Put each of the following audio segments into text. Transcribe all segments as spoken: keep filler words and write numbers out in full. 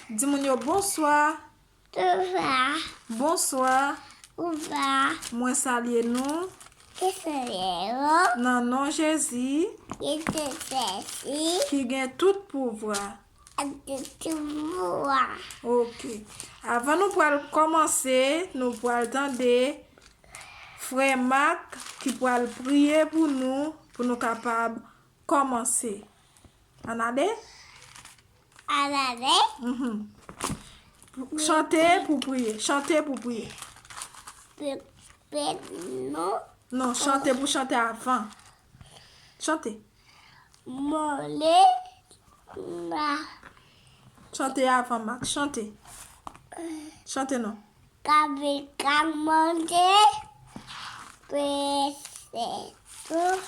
Di moun yo bonswa. Bonswa. Bonswa. Bonswa. Mwen salye nou. Mwen salye nou. Nan non Jezi. Nan non Jezi. Ki gen tout pouvwa. Ki gen tout pouvwa. Ok. Avan nou pral kòmanse, nou pral tande frè Mak ki pral priye pou nou, pou nou kapab kòmanse. Ann ale? Ann ale? Mhm. Chante pou priye. Chante pou priye. Pe, pe, non. Non, chante pou chante avan. Chante. Mole na. Chante avan, Mak. Chante. Chante non. Kabe ka manje. Pese tou.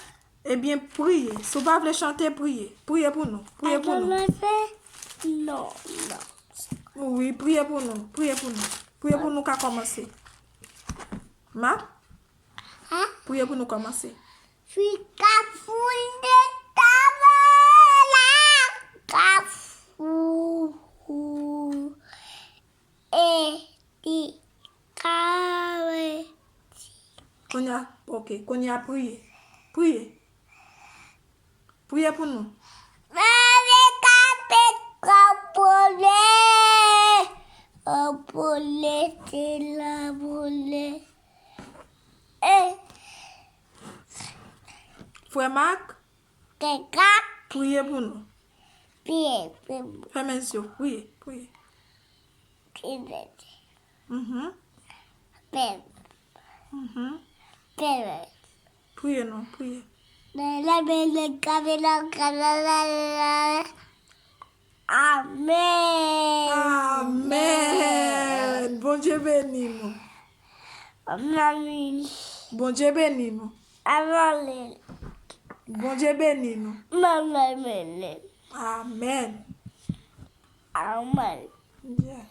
Ebyen, priye. Si w pa vle chante, priye. Priye pou nou. Priye pou nou. Kòmanse? Non, non. Wi, priye pou nou. Priye pou nou. Priye pou nou ka kòmanse. Ma? Hein? Priye pou nou kòmanse. Fika foule tabela. Kafou. E di kare. Kounye a, ok, kounye a priye. Priye. Priye pou nou. Mande kapit konpole. Konpole, se la pole. E. Frè Mak. Kaka. Priye pou nou. Priye, priye. Fèmen zye w, priye, priye. Priye. Mhm. Pè. Mhm. Pè. Priye non, priye. Amèn. Amèn. Bondye beni nou. Amèn. Bondye beni nou. Amèn. Bondye beni nou. Amèn. Amèn. Amèn. Yeah.